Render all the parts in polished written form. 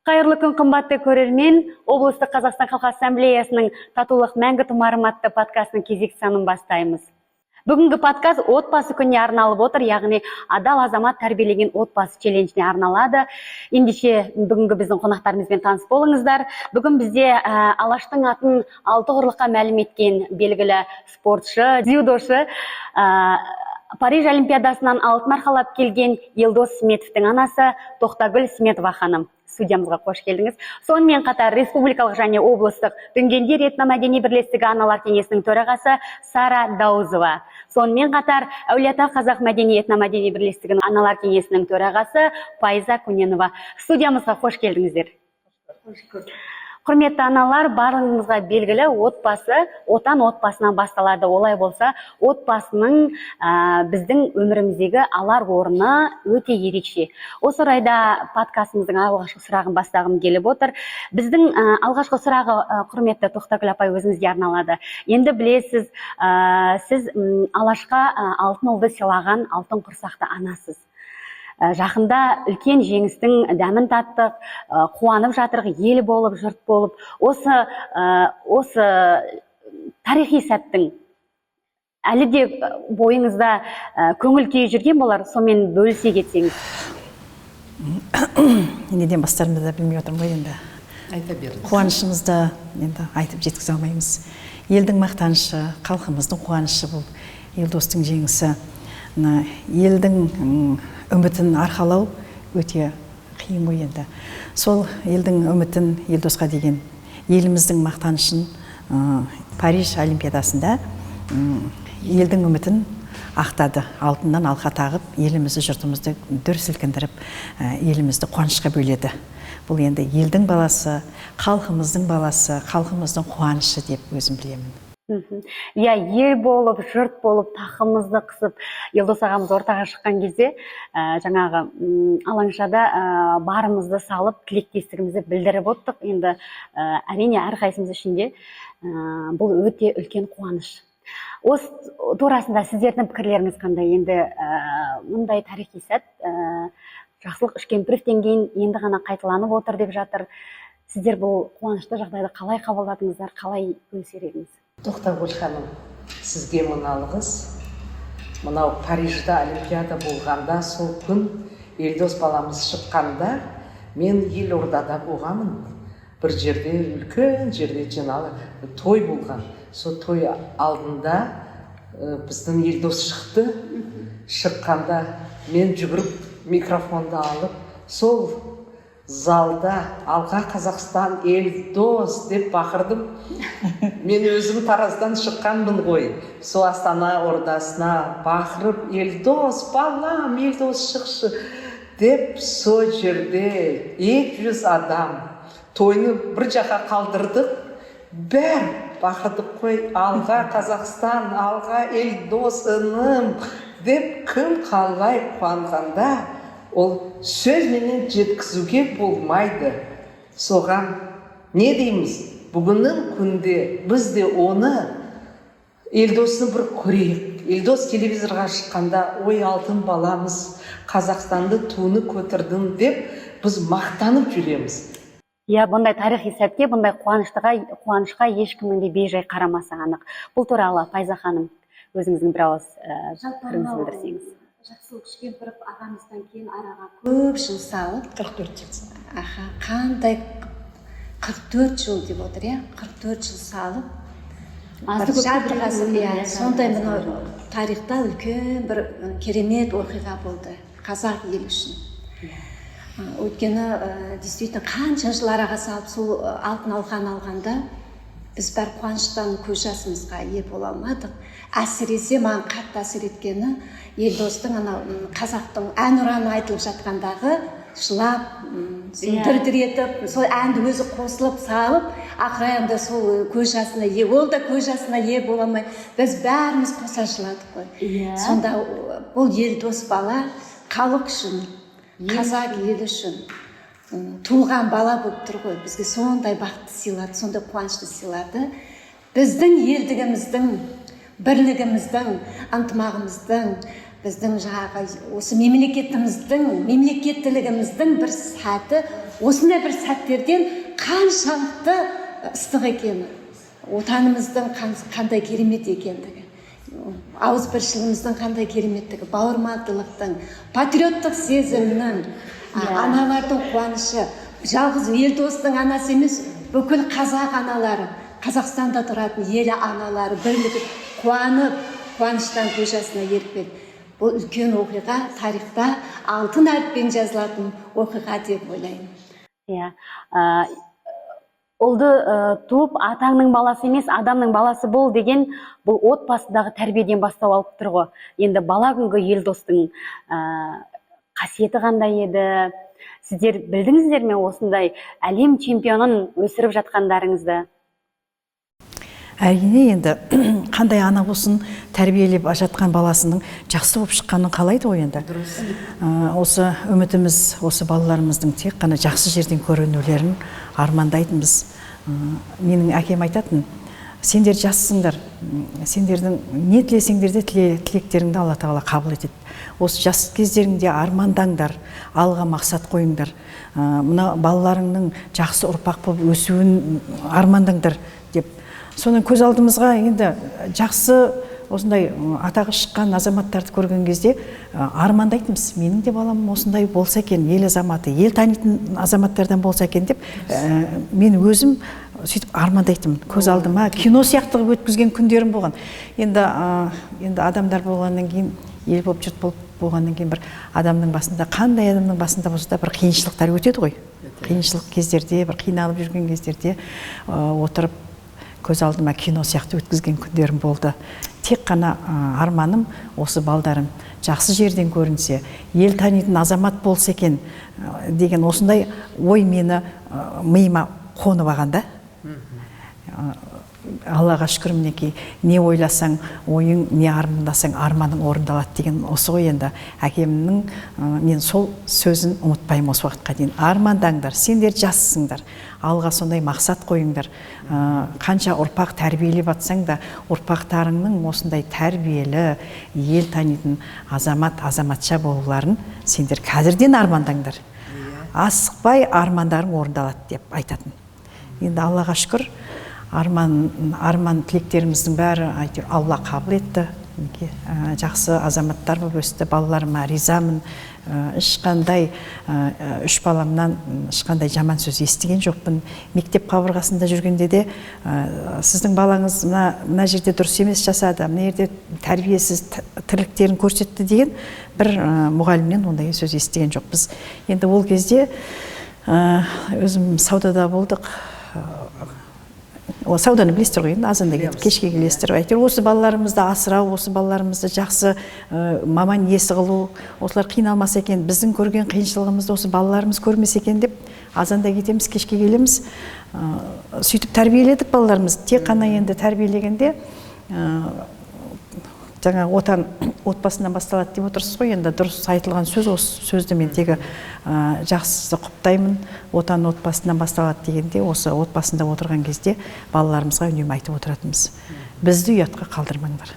Қайырлы күн, қымбатты көрермен! Облыстық Қазақстан халқы Ассамблеясының «Татулық мәңгі тұмарым» атты подкастының кезекті санын бастаймыз. Бүгінгі подкаст отбасы күніне арналып отыр, яғни «Адал азамат тәрбиелеген отбасы» челленджіне арналады. Ендеше, бүгінгі біздің қонақтарымызбен таныс болыңыздар. Бүгін бізде Алаштың атын алты құрлыққа мәлім еткен белгілі спортшы, дзюдошы, Париж Олимпиадасынан алтын арқалап келген Елдос Сметовтің анасы Тоқтагүл Сметова ханым, студиямызға қош келдіңіз! Сонымен қатар республикалық және облыстық Дүнгендер этномәдени бірлестігі аналар кеңесінің төрағасы Сара Даузова, сонымен қатар Әулиеата қазақ мәдени этномәдени бірлестігінің аналар кеңесінің төрағасы Пайза Көненова, студиямызға қош келдіңіздер! Құрметті аналар, барлығыңызға белгілі, отбасы, отан отбасынан басталады. Олай болса, отбасының біздің өміріміздегі алар орны өте ерекше. Осы орайда подкастымыздың алғашқы сұрағын бастағым келіп отыр. Біздің алғашқы сұрағы, құрметті Тоқтагүл апай, өзіңізге арналады. Енді білесіз, сіз Алашқа алтын ұлды сыйлаған алтын құрсақты анасыз. Жақында үлкен жеңістің дәмін таттық, қуанып жатырық ел болып, жұрт болып. Осы тарихи сәттің әлі де бойыңызда көңіл күйі жүрген болар, сонымен бөлісе кетсеңіз. Неден бастарымды да білмей отырмын ғой енді. Айта беріңіз. Қуанышымызды енді айтып жеткізе алмаймыз. Елдің мақтанышы, халқымыздың қуанышы бұл Елдостың жеңісі. Мына елдің үмітін арқалау өте қиын ғой енді. Сол елдің үмітін, Елдосқа деген еліміздің мақтанышын, Париж Олимпиадасында елдің үмітін ақтады, алтыннан алқа тағып, елімізді, жұртымызды дүр сілкіндіріп, елімізді қуанышқа бөледі. Бұл енді елдің баласы, халқымыздың баласы, халқымыздың қуанышы деп өзім білемін. Иә, ел болып, жұрт болып, тақымызды қысып, Елдос ағамыз ортаға шыққан кезде, жаңағы алаңшада барымызды салып, тілектестігімізді білдіріп оттық. Енді әрине, әрқайсымыз үшін де бұл өте үлкен қуаныш. Осы турасында сіздердің пікірлеріңіз қандай? Енді мұндай тарихи сәт Жақсылық Үшкемпіровтен кейін енді ғана қайталанып отыр деп жатыр. Сіздер бұл қуанышты жағдайды қалай қабылдадыңыздар, қалай бөлісер едіңіз? Тоқтагүл ханым, сізге мың алғыс. Мынау Парижда Олимпиада болғанда, сол күн Елдос баламыз шыққанда, мен елордада болғанмын. Бір жерде, үлкен жерде жиналы той болған. Сол той алдында біздің Елдос шықты. Шыққанда мен жүгіріп микрофонды алып, сол залда «Алға, Қазақстан, Елдос!» деп бақырдым. Мен өзім Тараздан шыққанмын ғой. Сол Астана ордасына бақырып, «Елдос, балам, Елдос, шықшы!» деп, сол жерде 200 адам, тойны бір жаққа қалдырдық, бәрі бақырдық қой: «Алға, Қазақстан, алға, Елдос інім!» деп. Кім қалай қуанғанда, ол сөзменен жеткізуге болмайды. Соған не дейміз, бүгіннің күнде біз де оны, Елдосты бір көрейік. Елдос телевизорға шыққанда, «Ой, алтын баламыз, Қазақстанды туны көтердің» деп біз мақтанып жүреміз. Иә, бұндай тарихи сәтке, бұндай қуанышқа ешкімнің де бейжай қарамасы анық. Бұл туралы, Пайза ханым, өзіңіздің бір ауыз Жалпы пікіріңізді мынау білдірсеңіз. Жақсылық Үшкемпіров ағамыздан кейін араға көп жыл салып 44 жыл. Аха, қандай 44 жыл деп отыр, иә, 44 жыл салып, Азды бір көпті жарты бір ғасыр, өмір, иә, иә, сондай жарты мынау ғасыр. Тарихта үлкен бір керемет оқиға болды қазақ елі үшін. Өйткені действительно қанша жыл араға салып, сол алтын алқаны алғанда, біз бәрі қуаныштан көз жасымызға ие бола алмадық. Әсіресе маған қатты әсер еткені Елдостың анау қазақтың әнұраны айтылып жатқандағы жылап, сол дір дір етіп, сол әнді өзі қосылып салып, ақыр аяғында сол көз жасына ие, ол да көз жасына ие бола алмай, біз бәріміз қоса жыладық қой. Сонда бұл Елдос бала халық үшін, қазақ елі үшін туылған бала болып тұр ғой. Бізге сондай бақытты сыйлады, сондай қуанышты сыйлады. Біздің елдігіміздің, бірлігіміздің, ынтымағымыздың, біздің жаңағы осы мемлекетіміздің, мемлекеттілігіміздің бір сәті. Осындай бір сәттерден қаншалықты ыстық екені, отанымыздың қандай керемет екендігі, ауызбіршілігіміздің қандай кереметтігі, бауырмалдылықтың, патриоттық сезімнің, аналардың қуанышы. Жалғыз Елдостың анасы емес, бүкіл қазақ аналары, Қазақстанда тұратын ел аналары бірлігіп қуанып, қуаныштан көз жасына ерік берді. Бұл үлкен оқиға, тарихта алтын әріппен жазылатын оқиға деп ойлаймын. Иә, ұлды туып, атаңның баласы емес, адамның баласы бол деген, бұл отбасыдағы тәрбиеден бастау алып тұр ғой. Енді бала күнгі Елдостың қасиеті қандай еді? Сіздер білдіңіздер ме осындай әлем чемпионын өсіріп жатқандарыңызды? Әрине, енді қандай ана болсын, тәрбиелеп жатқан баласының жақсы болып шыққанын қалайды ғой енді. Дұрыс. Осы үмітіміз, осы балаларымыздың тек қана жақсы жерден көрінулерін армандайтынбыз. Менің әкем айтатын: «Сендер жассыңдар, сендердің не тілесеңдер де, тілектеріңді Алла Тағала қабыл етеді. Осы жас кездеріңде армандаңдар, алға мақсат қойыңдар, мына балаларыңның жақсы ұрпақ болып өсуін армандаңдар», – деп. Соны көз алдымызға енді жақсы осындай атағы шыққан азаматтарды көрген кезде армандайтынбыз: менің де балам осындай болса екен, ел азаматы, ел танитын азаматтардан болса екен деп. Мен өзім сөйтіп армандайтынмын, көз алдыма кино сияқты қылып өткізген күндерім болған. Енді адамдар болғаннан кейін, ел болып, жұрт болып болғаннан кейін, бір адамның басында, қандай адамның басында болса да, бір қиыншылықтар өтеді ғой. Қиыншылық кездерде, бір қиналып жүрген кездерде отырып, көз алдыма кино сияқты өткізген күндерім болды. Тек қана арманым осы балдарым жақсы жерден көрінсе, ел танитын азамат болса екен деген осындай ой мені миыма қонып алған да. Аллаға шүкір, мінекей, не ойласаң ойың, не армандасаң арманың орындалады деген осы ғой енді. Әкемнің мен сол сөзін ұмытпаймын осы уақытқа дейін: «Армандаңдар, сендер жассыңдар, алға сондай мақсат қойыңдар. Қанша ұрпақ тәрбиелеп жатсаң да, ұрпақтарыңның осындай тәрбиелі, ел танитын азамат, азаматша болуларын сендер қазірден армандаңдар, асықпай армандарың орындалады», – деп айтатын. Енді Аллаға шүкір, арман тілектеріміздің бәрі әйтеуір Алла қабыл етті. Мінекей, жақсы азаматтар болып өсті. Балаларыма ризамын. Ешқандай үш баламнан ешқандай жаман сөз естіген жоқпын. Мектеп қабырғасында жүргенде де «Сіздің балаңыз мына жерде дұрыс емес жасады, мына жерде тәрбиесіз тірліктерін көрсетті» деген бір мұғалімнен ондай сөз естіген жоқпыз. Енді ол кезде өзім саудада болдық. О, сауданы білесіздер ғой енді, азанда кетіп, кешке келесіздер. Әйтеуір осы балаларымызды асырау, осы балаларымызды жақсы маман иесі қылу, осылар қиналмаса екен, біздің көрген қиыншылығымызды осы балаларымыз көрмесе екен деп азанда кетеміз, кешке келеміз. Сөйтіп тәрбиеледік балаларымызды. Тек қана енді тәрбиелегенде жаңағы отан отбасынан басталады деп отырсыз ғой енді, дұрыс айтылған сөз. Осы сөзді мен тегі жақсы құптаймын. Отан отбасынан басталады дегенде, осы отбасында отырған кезде балаларымызға үнемі айтып отыратынбыз: «Бізді ұятқа қалдырмаңдар.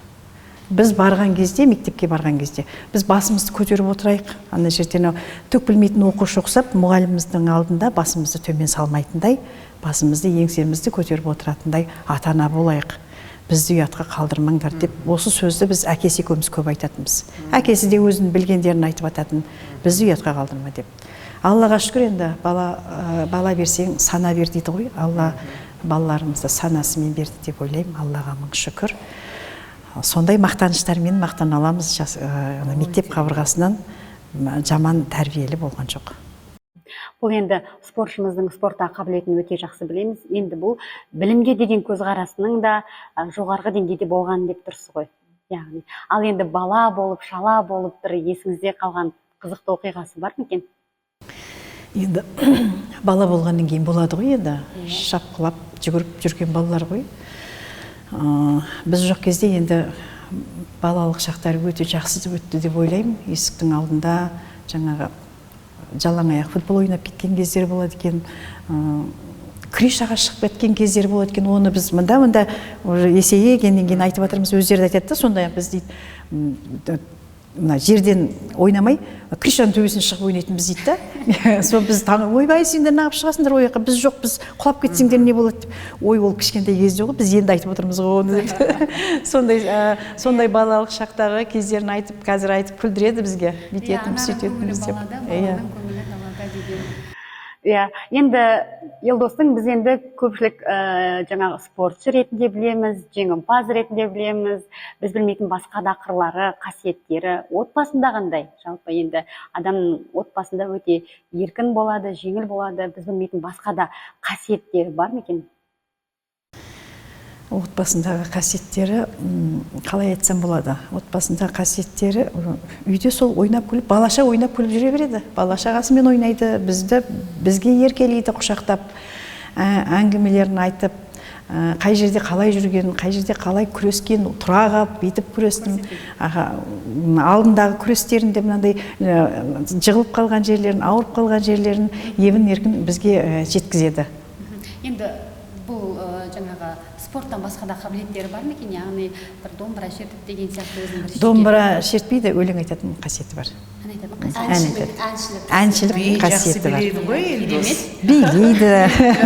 Біз барған кезде, мектепке барған кезде біз басымызды көтеріп отырайық. Ана жерде анау түк білмейтін оқушы ұқсап, мұғаліміміздің алдында басымызды төмен салмайтындай, басымызды, еңсемізді көтеріп отыратындай ата ана болайық. Бізді ұятқа қалдырмаңдар», – деп. Осы сөзді біз әкесі екеуміз көп айтатынбыз. Әкесі де өзінің білгендерін айтып ататын: «Бізді ұятқа қалдырма», – деп. Аллаға шүкір, енді бала берсең, сана бер дейді ғой. Алла балаларымызды санасымен берді деп ойлаймын. Аллаға мың шүкір. Сондай мақтаныштармен мақтана аламыз. Ана мектеп қабырғасынан жаман тәрбиелі болған жоқ. Бұл енді спортшымыздың спортта қабілетін өте жақсы білеміз. Енді бұл білімге деген көзқарасының да жоғарғы деңгейде болған деп тұрсыз ғой. Яғни, ал енді бала болып, шала болып бір есіңізде қалған қызықты оқиғасы бар ма екен? Енді бала болғаннан кейін болады ғой енді, шапқылап жүгіріп жүрген балалар ғой. Біз жоқ кезде енді балалық шақтары өте жақсы өтті деп ойлаймын. Есіктің алдында жаңағы жалаң аяқ футбол ойнап кеткен кездер болады екен, крышаға шығып кеткен кездер болады екен. Оны біз мында уже есейгеннен кейін айтып жатырмыз, өздері де айтады да, сондай біз дейді. Мына жерден ойнамай, крышаның төбесіне шығып ойнайтынбыз дейді да. Сол біз таң, ойбай, сендер неғып шығасыңдар ол жаққа, біз жоқ, біз құлап кетсеңдер не болады деп. Ой, ол кішкентай кезде ғой, біз енді айтып отырмыз ғой оны деп. Сондай балалық шақтағы кездерін айтып, қазір айтып күлдіреді бізге. Бүйтетінбіз, сөйтетінбіз деп. Иә. Иә, енді Елдостың біз енді көпшілік жаңағы спортшы ретінде білеміз, жеңімпаз ретінде білеміз. Біз білмейтін басқа да қырлары, қасиеттері отбасында қандай? Жалпы енді адам отбасында өте еркін болады, жеңіл болады. Біз білмейтін басқа да қасиеттері бар ма екен? Отбасындағы қасиеттері, қалай айтсам болады, отбасындағы қасиеттері үйде сол ойнап күліп, балаша ойнап күліп жүре береді. Бала шағасымен ойнайды, бізге еркелейді, құшақтап, әңгімелерін айтып, қай жерде қалай жүргенін, қай жерде қалай күрескен, тұра қалып бүйтіп күрестім. Аха, алдындағы күрестерінде мынандай жығылып қалған жерлерін, ауырып қалған жерлерін ебін еркін бізге жеткізеді. Енді бұл жаңағы спорттан басқа да қабілеттері бар ма екен? Яғни бір домбыра шертіп деген сияқты өзінің бір жеке- Домбыра шертпейді, өлең айтатын қасиеті бар. Ән айтатын қасиеті. Ән айтады. Әншілік. Әншілік Би жақсы қасиеті бар. билейді ғой Елдос. Билейді.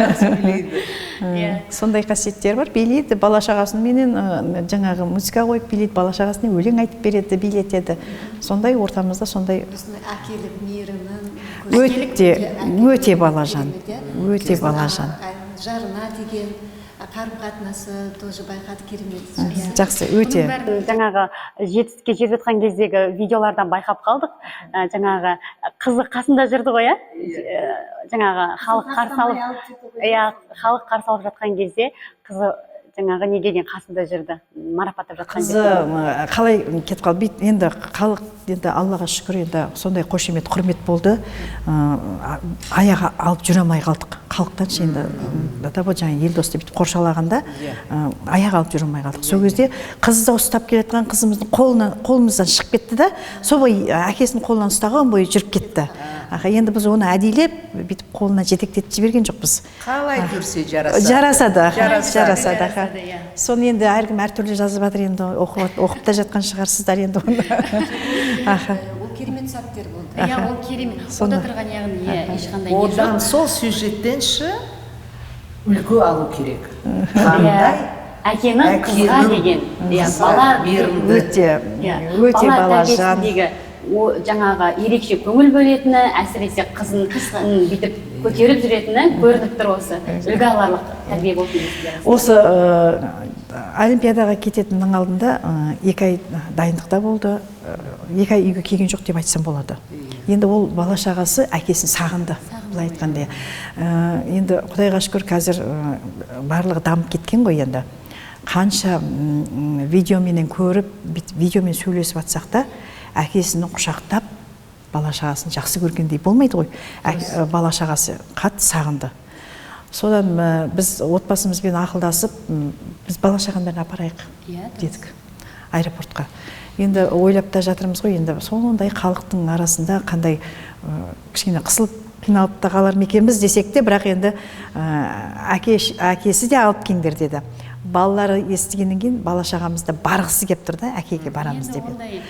Жақсы билейді. Иә. Сондай қасиеттері бар, билейді, бала шағасыменен жаңағы музыка қойып билейді, бала шағасына өлең айтып береді, билетеді. Сондай ортамызда сондай Осындай әкелік мейірімін өте, өте балажан, өте балажан. Жарына деген қарым-қатынасы тоже байқады, керемет. Жақсы, өте. Жаңағы жетістікке жетіп жатқан кездегі видеолардан байқап қалдық. Жаңағы қызы қасында жүрді ғой, иә? Жаңағы халық қарсы алып, иә, халық қарсы алып жатқан кезде қызы жаңағы неге дейін қасында жүрді, марапаттап жатқан Қызы кезде. Қалай кетіп қалды? Бит енді халық енді Аллаға шүкір, енді сондай қошемет, құрмет болды. Аяға алып жүре алмай қалдық. Халықтан ше енді, до того жаңа Елдосты бүйтіп қоршалағанда, аяқ алып жүре алмай қалдық. Сол кезде қызды ұстап келе жатқан қызымыздың қолымыздан шығып кетті да, сол бойы әкесінің қолынан ұстаған бойы жүріп кетті. Аха, енді біз оны әдейілеп бүйтіп қолына жетектетіп жіберген жоқпыз. Қалай жүрсе жарасады. Жарасады, аха, Жарасады. жарасады, аха. Жарасады, иә. Соны енді әркім әртүрлі жазып жатыр енді, оқып та жатқан шығарсыздар енді оны. Аха. Ол керемет сәттер болды. Иә, ол керемет. Ода тұрған, яғни, иә, ешқандай не жоқ. Одан сол сюжеттен шы үлгі алу керек. Қандай Әкенің қызға әкенің деген, иә, қызға бала мейірімді. Өте, Иә, өте бала балажан. тәрбиесіндегі жаңағы ерекше көңіл бөлетіні, әсіресе қызын бүйтіп көтеріп жүретіні көрініп тұр осы. Үлгі аларлық тәрбие болды негізінде. Осы олимпиадаға кететіннің алдында 2 ай дайындықта болды. 2 ай үйге келген жоқ деп айтсам болады. Енді ол бала шағасы әкесін сағынды, былай айтқанда. Енді Құдайға шүкір, қазір барлығы дамып кеткен ғой енді. Қанша видеоменен көріп, видеомен сөйлесіп жатсақ та, әкесін құшақтап, бала шағасын жақсы көргендей болмайды ғой. Бала шағасы қатты сағынды. Содан біз отбасымызбен ақылдасып, біз бала шағаның бәрін апарайық дедік аэропортқа. Енді ойлап та жатырмыз ғой, енді сондай халықтың арасында қандай кішкене қысылып, қиналып та қалар ма екенбіз десек те, бірақ енді әкесі де алып келіңдер деді. Балалары естігеннен кейін бала шағамыз да барғысы келіп тұр да, әкеге барамыз Енді деп еді. ондай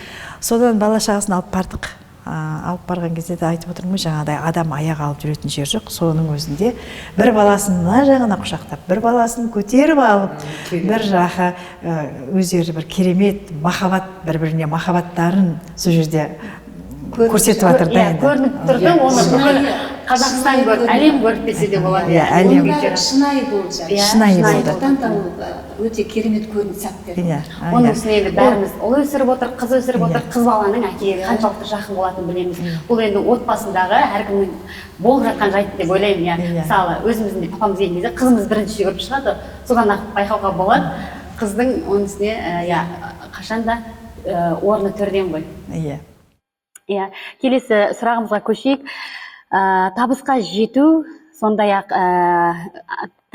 Содан бала шағасын алып бардық. Алып барған кезде де айтып отырмын ғой, жаңағыдай адам аяқ алып жүретін жер жоқ. Соның өзінде бір баласын мына жағына құшақтап, бір баласын көтеріп алып, бір жаққа, өздері бір керемет махаббат, бір-біріне махаббаттарын сол жерде көрсетіп жатыр да Иә, енді. көрініп тұрды, оны бүкіл Қазақстан Шынайы көрді, көрінді. әлем көрді десе де болады. Иә, әлем. Оның бәрі шынайы болды жаңағы. Иә, Шынайы болды. Сондықтан да ол өте керемет көрініс сәттер. Иә, Оның иә. үстіне енді бәріміз ұл өсіріп отыр, қыз өсіріп отыр, қыз баланың әкеге қаншалықты жақын болатынын білеміз. Бұл енді отбасындағы әркімнің болып жатқан жайт деп ойлаймын, иә. Иә. Мысалы, өзіміздің де папамыз келген кезде қызымыз бірінші жүгіріп шығады, содан ақ байқауға болады. Қыздың оның үстіне, иә, қашан да, орны төрден ғой. Иә. Иә, келесі сұрағымызға көшейік. Табысқа жету, сондай-ақ,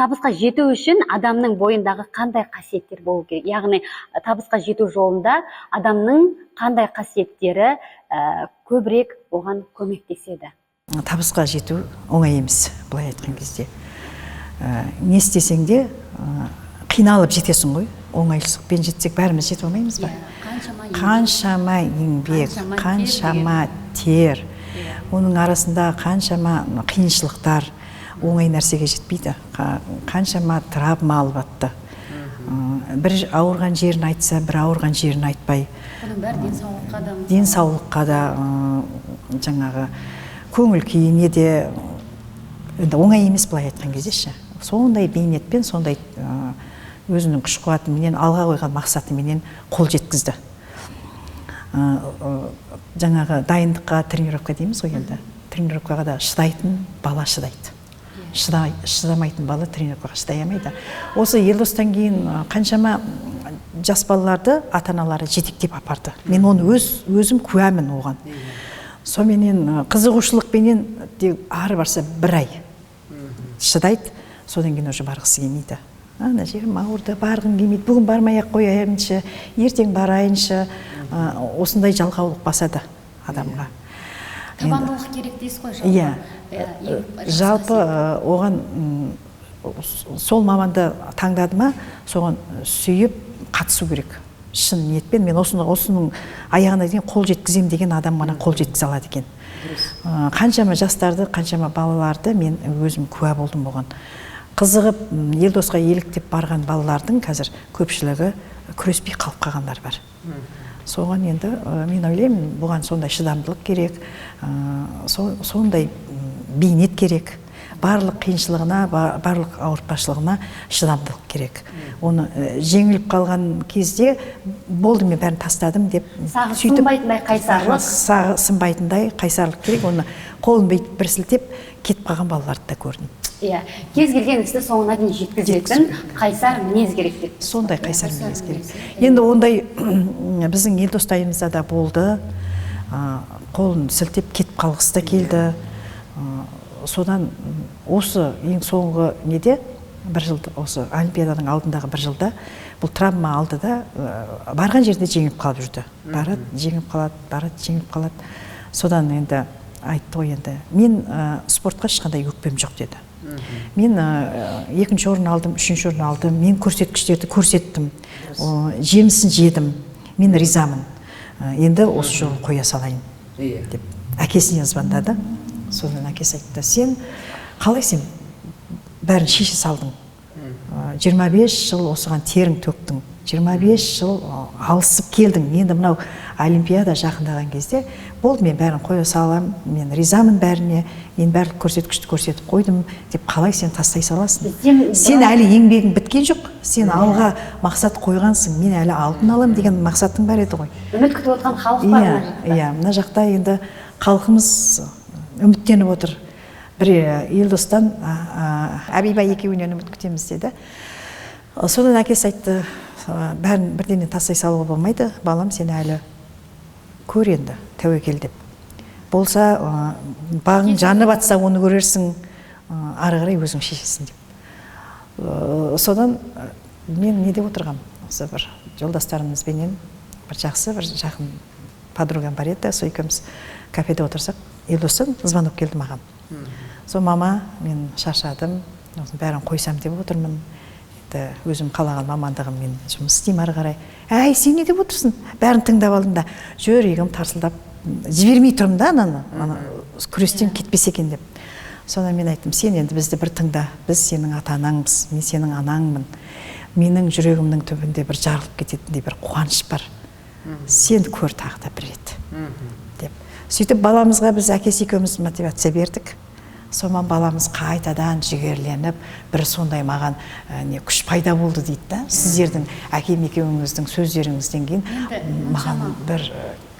табысқа жету үшін адамның бойындағы қандай қасиеттер болу керек? Яғни табысқа жету жолында адамның қандай қасиеттері, көбірек оған көмектеседі? Табысқа жету оңай емес, былай айтқан кезде. Не істесең де, қиналып жетесің ғой. Оңайлықпен жетсек бәріміз жетіп алмаймыз ба? Қаншама еңбек, қаншама тер, оның арасында қаншама қиыншылықтар, оңай нәрсеге жетпейді. Қаншама травма алып атты. Бір ауырған жерін айтса, бір ауырған жерін айтпай. Оның бәрі денсаулыққа да. Денсаулыққа да, жаңағы көңіл күйіне де енді оңай емес, былай айтқан кезде ше. Сондай бейнетпен, сондай өзінің күш қуатыменен, алға қойған мақсатыменен қол жеткізді. Жаңағы дайындыққа, тренировка дейміз ғой енді. Тренировкаға да шыдайтын бала шыдайды. Шыдамайтын бала тренировкаға шыдай алмайды. Осы Елдостан кейін қаншама жас балаларды ата-аналары жетектеп апарды. Мен оны өзім куәмін оған. Соменен қызығушылықпенен де ары барса бір ай шыдайды, содан кейін уже барғысы келмейді. Ана жерім ауырды, барғым келмейді, бүгін бармай ақ қояйыншы, ертең барайыншы, осындай жалқаулық басады адамға. Табандылық керек дейсіз ғой жалпы. Иә. Ең Жалпы оған сол маманды таңдады ма, соған сүйіп қатысу керек. Шын ниетпен мен осының аяғына дейін қол жеткіземін деген адам ғана қол жеткізе алады екен. Қаншама жастарды, қаншама балаларды мен өзім куә болдым оған. Қызығып, Елдосқа еліктеп барған балалардың қазір көпшілігі күреспей қалып қалғандар бар. Соған енді мен ойлаймын, бұған сондай шыдамдылық керек, сондай бейнет керек. Барлық қиыншылығына, барлық ауыртпашылығына шыдамдылық керек. Оны жеңіліп қалған кезде болды, мен бәрін тастадым деп Сағы сөйтіп сынбайтындай қайсарлық. Сағы сынбайтындай қайсарлық керек. Оны қолын бүйтіп бір сілтеп кетіп қалған балаларды да көрдім. Иә, кез келген істі соңына дейін жеткізетін қайсар мінез керек деп. Сондай қайсар мінез керек. Енді ондай біздің Елдостайымызда да болды. Қолын сілтеп кетіп қалғысы да келді. Содан осы ең соңғы неде, бір жыл, осы олимпиаданың алдындағы бір жылда бұл травма алды да, барған жерде жеңіліп қалып жүрді. Барады, жеңіліп қалады, барады, жеңіліп қалады. Содан енді айтты ғой енді, мен спортқа ешқандай өкпем жоқ деді. Мен екінші орын алдым, үшінші орын алдым, мен көрсеткіштерді көрсеттім, жемісін жедім, мен ризамын. Енді осы жолы қоя салайын деп әкесіне звондады. Содан әкесі айтты, сен қалай сен бәрін шеше салдың? 25 жыл осыған терің төктің, 25 жыл алысып келдің. Енді мынау олимпиада жақындаған кезде болды, мен бәрін қоя салам, мен ризамын бәріне, мен барлық көрсеткішті көрсетіп қойдым деп қалай сен тастай саласың? Сен әлі еңбегің біткен жоқ, сен алға мақсат қойғансың, мен әлі алтын алам деген мақсатың бар еді ғой. Үміт күтіп отқан халық бар мына жақта. Иә, мына жақта енді халқымыз үміттеніп отыр. Бір Елдостан, Әбиба екеуінен үміт күтеміз деді. Содан әкесі айтты, бәрін бірденен тастай салуға болмайды, балам, сен әлі көр енді, тәуекел деп. Болса, бағың жанып атса, оны көрерсің, ары қарай өзің шешесің деп. Содан мен не деп отырғам, осы бір жолдастарымызбенен бір жақсы, бір жақын подругам бар еді, сол екеуміз кафеде отырсақ, Елдостан звонок келді маған. Сол мама, мен шаршадым, осының бәрін қойсам деп отырмын. Енді өзім қалаған мамандығыммен мен жұмыс істеймін ары қарай. Әй, сен не деп отырсың? Бәрін тыңдап алдым да, жүрегім тарсылдап, жібермей тұрмын да ананы, ана күрестен кетпесе екен деп. Содан мен айттым, сен енді бізді бір тыңда, біз сенің ата-анаңбыз, мен сенің анаңмын. Менің жүрегімнің түбінде бір жарылып кететіндей бір қуаныш бар. Сен көр тағы да бір рет деп. Сөйтіп баламызға біз әкесі екеуміз мотивация бердік. Сонан баламыз қайтадан жігерленіп, бір сондай маған, не күш пайда болды дейді да. Сіздердің әкем екеуіңіздің сөздеріңізден кейін Енді маған мұншама. бір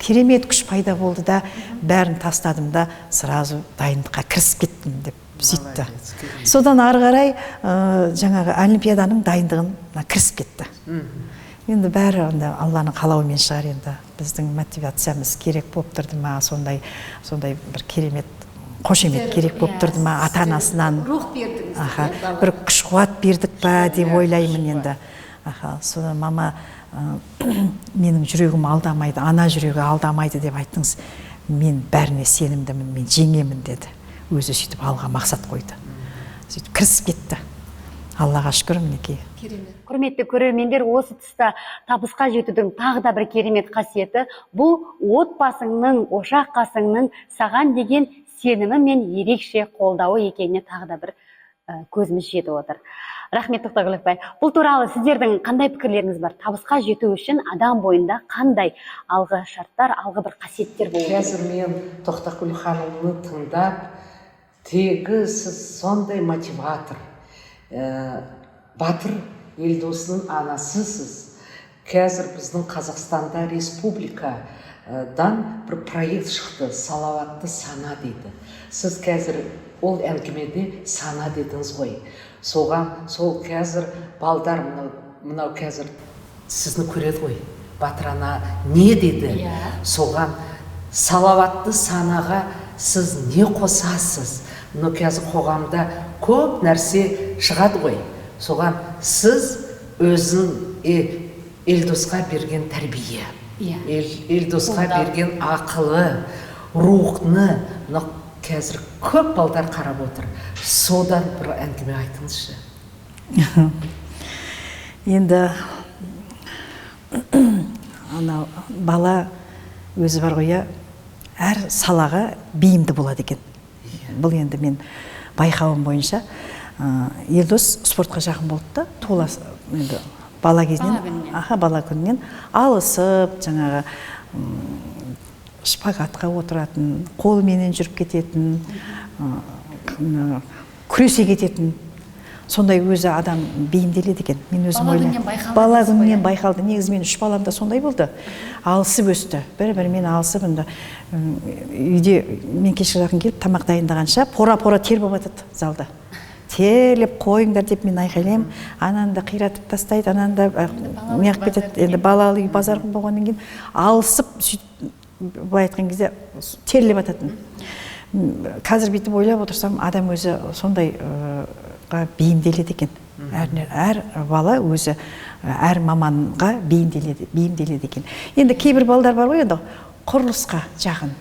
керемет күш пайда болды да, бәрін тастадым да, сразу дайындыққа кірісіп кеттім деп сөйтті. Молодец, керемет. Содан ары қарай, жаңағы олимпиаданың дайындығына кірісіп кетті. Енді бәрі енді Алланың қалауымен шығар енді. Біздің мотивациямыз керек болып тұрды ма, сондай бір керемет қошемет керек болып тұрды ма ата-анасынан. Рух бердіңіз, Аха, иә, балаға. бір күш қуат бердік па деп ойлаймын күш енді. Аха, содан мама, менің жүрегім алдамайды, ана жүрегі алдамайды деп айттыңыз. Мен бәріне сенімдімін, мен жеңемін деді. Өзі сөйтіп алға мақсат қойды. Сөйтіп кірісіп кетті. Аллаға шүкір, мінекей. Керемет. Құрметті көрермендер, осы тұста табысқа жетудің тағы да бір керемет қасиеті бұл отбасыңның, ошақ қасыңның саған деген сенімі мен ерекше қолдауы екеніне тағы да бір көзіміз жетіп отыр. Рахмет, Тоқтағүл апай. Бұл туралы сіздердің қандай пікірлеріңіз бар? Табысқа жету үшін адам бойында қандай алғы шарттар, алғы бір қасиеттер болу керек? Қазір мен Тоқтақүл ханымны тыңдап, тегі сіз сондай мотиватор, батыр Елдосының анасысыз. Қазір біздің Қазақстанда республикадан бір проект шықты, «Салауатты сана» дейді. Сіз қазір ол әңгімеде сана дедіңіз ғой. Соған сол қазір балдар мынау қазір сізді көреді ғой, батыр ана не деді. Соған салауатты санаға сіз не қосасыз? Мынау қазір қоғамда көп нәрсе шығады ғой. Соған сіз өзің Елдосқа берген тәрбие, Елдосқа берген ақылы, рухны мынау қазір көп балдар қарап отыр. Содан бір әңгіме айтыңызшы. Енді анау бала өзі бар ғой, иә, әр салаға бейімді болады екен. Бұл енді мен байқауым бойынша, Елдос спортқа жақын болды да, тула енді бала кезінен, Бала күнінен. Аха, бала күнінен алысып, жаңағы шпагатқа отыратын, қолыменен жүріп кететін, мына, күресе кететін. Сондай өзі адам бейімделеді екен. Мен өзім Бала ойлаймын. күнінен байқалды Бала дейсіз ғой, күнінен иә? байқалды. Негізі менің үш балам да сондай болды. Алысып өсті. Бір-бірімен алысып, енді үйде мен кешке жақын келіп тамақ дайындағанша пора-пора тер болып жатады залда. Терлеп қойыңдар деп мен айқайлаймын. Ананы да қиратып тастайды, ананы да неғып кетеді. Енді балалы үй базар болғаннан кейін алысып, сөйтіп былай айтқан кезде терлеп жататын. Қазір бүйтіп ойлап отырсам, адам өзі сондай бейімделеді екен. Әр бала өзі әр маманға бейімделеді екен. Енді кейбір балдар бар ғой, енді құрылысқа жақын.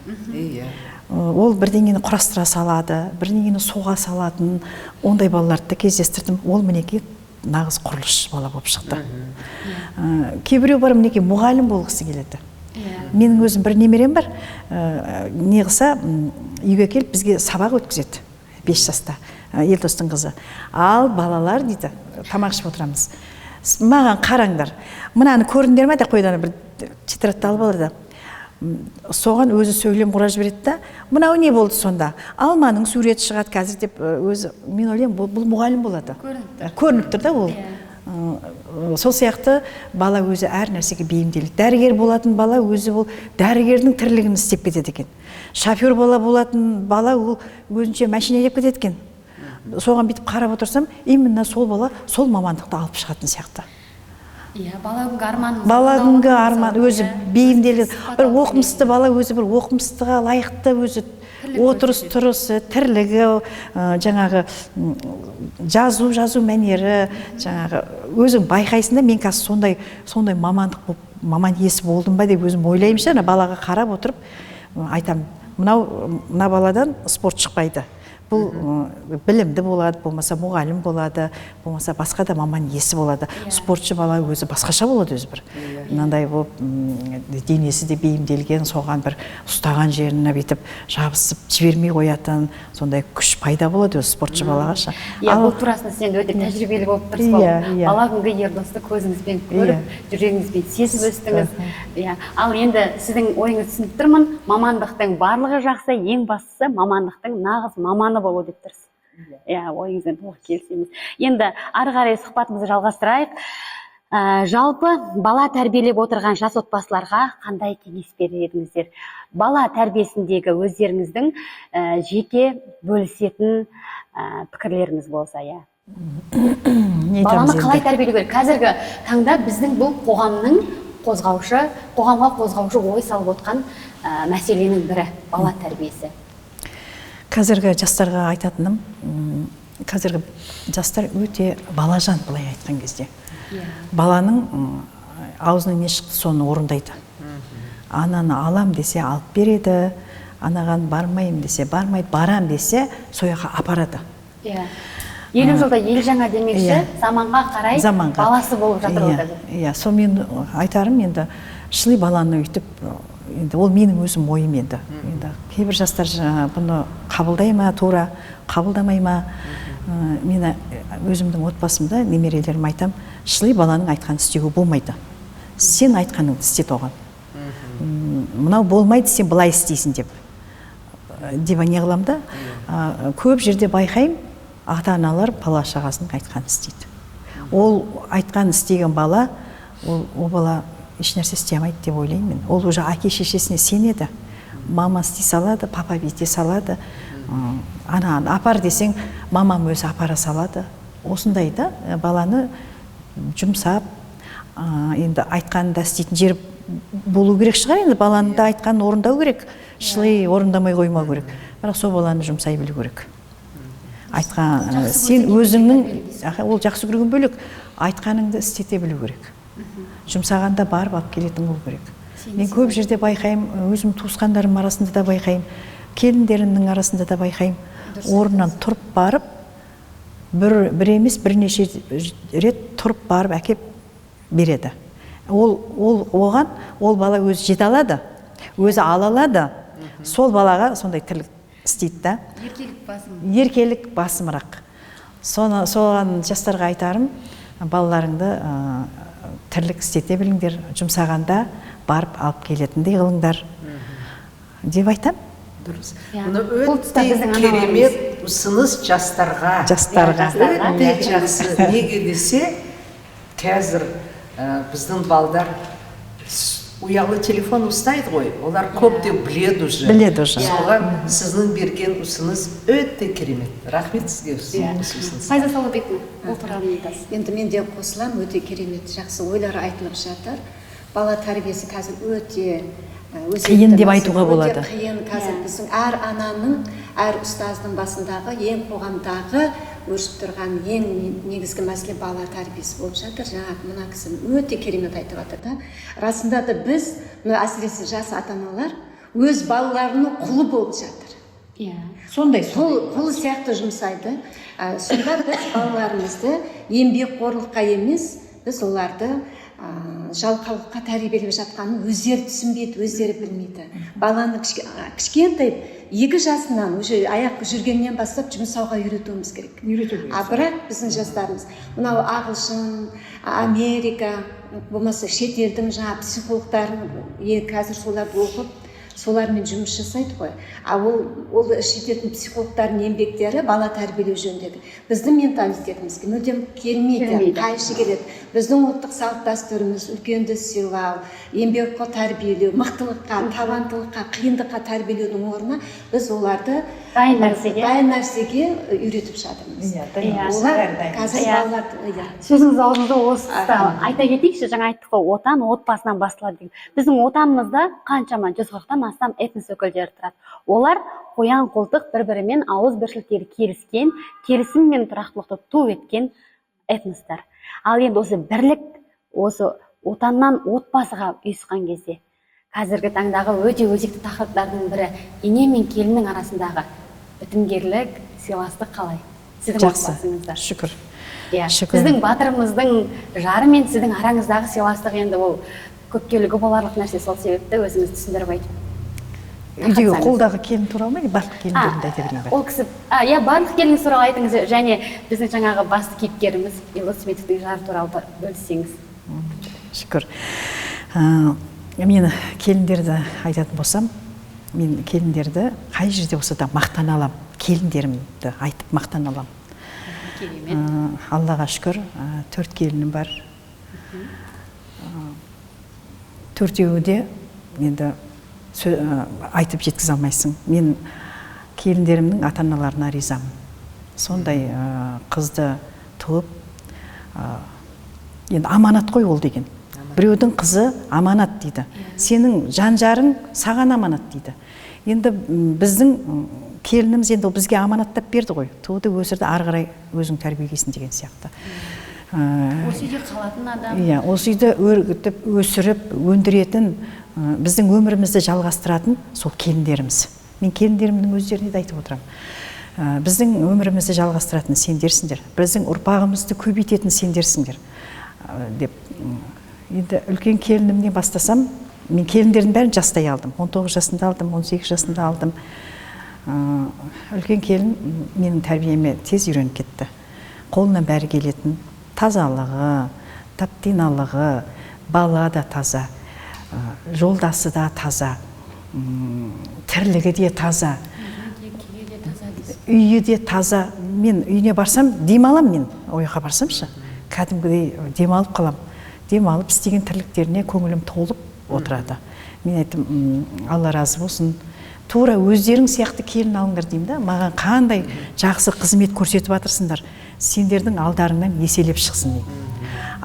Ол бірдеңені құрастыра салады, бірдеңені соға салатын ондай балаларды да кездестірдім. Ол мінекей нағыз құрылысшы бала болып шықты. Кейбіреу бар, мінекей мұғалім болғысы келеді. Менің өзім бір немерем бар, не қылса, үйге келіп бізге сабақ өткізеді, 5 жаста, Елдостың қызы. Ал балалар дейді, тамақ ішіп отырамыз. Маған қараңдар, мынаны көрдіңдер ме деп қойды, ана бір тетрадьты алып алды. Соған өзі сөйлем құра жібереді да, мынау не болды сонда? Алманың суреті шығады қазір деп, өзі, мен ойлаймын, бұл мұғалім болады. Көрініп тұр. Көрініп тұр да ол. Сол сияқты бала өзі әр нәрсеге бейімделеді. Дәрігер болатын бала өзі ол дәрігердің тірлігін істеп кетеді екен. Шофер бала болатын бала ол өзінше машина деп кетеді екен. Соған бүйтіп қарап отырсам, именно сол бала сол мамандықты алып шығатын сияқты. Иә, бала күнгі арман. Бала күнгі арман өзі бейімделеді. Бір оқымысты бала өзі бір оқымыстыға лайықты өзі отырыс тұрысы, тірлігі, жаңағы, жазу мәнері, жаңағы өзің байқайсың да, мен қазір сондай мамандық болып, маман иесі болдым ба деп өзім ойлаймын ше, ана балаға қарап отырып, айтамын, мына баладан спорт шықпайды. Бұл, білімді болады, болмаса мұғалім болады, болмаса басқа да маман иесі болады. Спортшы бала өзі басқаша болады өзі бір. Мынандай болып, денесі де бейімделген, соған бір ұстаған жеріне бүйтіп жабысып жібермей қоятын сондай күш пайда болады өзі спортшы балаға ша. Иә, Ал бұл турасында сіз енді өте тәжірибелі болып тұрсыз ғой. Иә, иә. Бала күнгі Ердосты көзіңізбен көріп, жүрегіңізбен сезіп өстіңіз. Иә. Ал енді сіздің ойыңызды түсініп тұрмын. Мамандықтың барлығы жақсы, ең бастысы мамандықтың нағыз маманы болу деп тұрсыз. Иә, ойыңызбен толық келісеміз. Енді ары қарай сұхбатымызды жалғастырайық. Жалпы бала тәрбиелеп отырған жас отбасыларға қандай кеңес берер едіңіздер? Бала тәрбиесіндегі өздеріңіздің, жеке бөлісетін, пікірлеріңіз болса, иә. Не Баланы айтамыз қалай енді? тәрбиелеу керек? Қазіргі таңда біздің бұл қоғамның қозғаушы, қоғамға қозғаушы ой салып отқан, мәселенің бірі бала тәрбиесі. Қазіргі жастарға айтатыным, қазіргі жастар өте балажан, былай айтқан кезде. Баланың, аузынан не шықты, соны орындайды. Ананы алам десе алып береді, анаған бармаймын десе бармайды, барам десе сол жаққа апарады. 50 жылда ел жаңа демекші, Иә. заманға қарай Заманға. баласы болып жатыр ғой Иә, қазір. Иә, сол мен айтарым енді, шыли баланы өйтіп, енді ол менің өзім ойым енді. Енді кейбір жастар бұны қабылдай ма, тура қабылдамай ма? Мен өзімдің отбасымда немерелеріме айтам, шыли баланың айтқанын істеуге болмайды. Сен айтқаныңды істет оған. Мынау болмайды, сен былай істейсің деп. Деп не қыламын да. Көп жерде байқаймын, ата-аналар бала шағасының айтқанын істейді. Ол айтқанын істеген бала, ол бала ешнәрсе істей алмайды деп ойлаймын мен. Ол уже әке шешесіне сенеді. Мама істей салады, папа бүйте салады. Ана апар десең, мамам өзі апара салады. Осындай да баланы жұмсап, енді айтқанын да істейтін жер болу керек шығар, енді баланы да айтқанын орындау керек. Шылай орындамай қоймау керек. Бірақ сол баланы жұмсай білу керек. Айтқан, сен өзіңнің, аха, ол жақсы көрген бөлек, айтқаныңды істете білу керек. Жұмсағанда барып алып келетін болу керек. Мен көп жерде байқаймын, өзім туысқандарым арасында да байқаймын, келіндерімнің арасында да байқаймын. Орнынан тұрып барып, бір емес, бірнеше рет тұрып барып әкеп береді. Оған ол бала өзі жете алады, өзі ала алады. Сол балаға сондай тірлік істейді да. Еркелік басым. Еркелік басымырақ. Соған жастарға айтарым, балаларыңды тірлік істете біліңдер, жұмсағанда барып алып келетіндей қылыңдар деп айтам. Дұрыс. Иә. Мұны Бұл тұста өте біздің керемет ұсыныс жастарға. Жастарға. Жастарға. Өте жақсы. Неге десе, қазір біздің балдар ұялы телефон ұстайды ғой, олар көп деп біледі уже. Біледі уже. Соған сіздің берген ұсыныс өте керемет. Рахмет сізге ұсыныс. Файза Салыбековна, бұл туралы не айтасыз? Енді мен де қосыламын, өте керемет, жақсы ойлар айтылып жатыр. Бала тәрбиесі қазір өте өзекті Қиын деп мәселе, айтуға өте болады. қиын қазір біздің әр ананың, әр ұстаздың басындағы, ең қоғамдағы өршіп тұрған ең негізгі мәселе бала тәрбиесі болып жатыр. Жаңағы мына кісі өте керемет айтып жатыр да. Расында да біз, мына әсіресе жас ата-аналар өз балаларының құлы болып жатыр. Сондай, Құл сияқты жұмсайды. Сонда біз балаларымызды еңбекқорлыққа емес, біз оларды жалқаулыққа тәрбиелеп жатқанын өздері түсінбейді, өздері білмейді. Баланы кішкентай 2 жасынан уже аяқ жүргеннен бастап жұмсауға үйретуіміз керек. Үйрету керек. А бірақ біздің жастарымыз мынау ағылшын, Америка, болмаса шетелдің жаңа психологтарын, қазір соларды оқып, солармен жұмыс жасайды ғой. А ол шетелдің психологтарының еңбектері бала тәрбиелеу жөніндегі біздің менталитетімізге мүлдем келмейді, Келмейді. қайшы келеді. Біздің ұлттық салт дәстүріміз үлкенді сыйлау, еңбекқор тәрбиелеу, мықтылыққа, табандылыққа, қиындыққа тәрбиелеудің орнына біз оларды Дайын нәрсеге. дайын нәрсеге үйретіп жатырмыз. Иә, дайын Иә. нәрсе, Олар бәрі дайын. қазір Иә. балалар, иә. Сөзіңіз аузыңызда осы тұста айта кетейікші, жаңа айттық қой, отан отбасынан басталады деген. Біздің отанымызда қаншама жүз қырықтан астам этнос өкілдері тұрады. Олар қоян қолтық бір-бірімен ауызбіршіліктері келіскен, келісім мен тұрақтылықты ту еткен этностар. Ал енді осы бірлік, осы отаннан отбасыға ұйысқан кезде қазіргі таңдағы өте өзекті тақырыптардың бірі ене мен келіннің арасындағы бітімгерлік, сыйластық қалай? Сіздің Жақсы. отбасыңызда. Шүкір. Иә. Шүкір. Сіздің батырымыздың жары мен сіздің араңыздағы сыйластық енді ол көпке үлгі боларлық нәрсе, сол себепті өзіңіз түсіндіріп айтып Үйдегі тарқатсаңыз. қолдағы келін туралы ма, барлық келіндерді айта берейін бе? Ол кісі, иә, барлық келін туралы айтыңыз және біздің жаңағы басты кейіпкеріміз Елдос Сметовтің жары туралы да бөліссеңіз. Шүкір. Мен келіндерді айтатын болсам, мен келіндерді қай жерде болса да мақтана аламын. Келіндерімді айтып мақтана аламын. Керемет. Аллаға шүкір, 4 келінім бар. Төртеуі де енді айтып жеткізе алмайсың. Мен келіндерімнің ата-аналарына ризамын. Сондай қызды туып, енді аманат қой ол деген. Біреудің қызы аманат дейді. Сенің жан-жарың саған аманат дейді. Енді біздің келініміз енді ол бізге аманаттап берді ғой. Туды, өсірді, ары қарай өзің тәрбиелейсің деген сияқты. Осы үйде қалатын адам. Иә, осы үйді өргітіп, өсіріп, өндіретін, біздің өмірімізді жалғастыратын сол келіндеріміз. Мен келіндерімнің өздеріне де айтып отырамын. Біздің өмірімізді жалғастыратын сендерсіңдер, біздің ұрпағымызды көбейтетін сендерсіңдер деп. Енді үлкен келінімнен бастасам, мен келіндердің бәрін жастай алдым. 19 жасында алдым, 18 жасында алдым. Үлкен келін менің тәрбиеме тез үйреніп кетті. Қолынан бәрі келетін, тазалығы, таптиналығы, бала да таза, жолдасы да таза, тірлігі де таза, үйі де таза. Мен үйіне барсам демалам, мен ойға барсамшы, кәдімгідей демалып қалам. Демалып істеген тірліктеріне көңілім толып отырады. Мен айттым, Алла разы болсын, тура өздерің сияқты келін алыңдар деймін да, маған қандай жақсы қызмет көрсетіп жатырсыңдар, сендердің алдарыңнан еселеп шықсын деймін.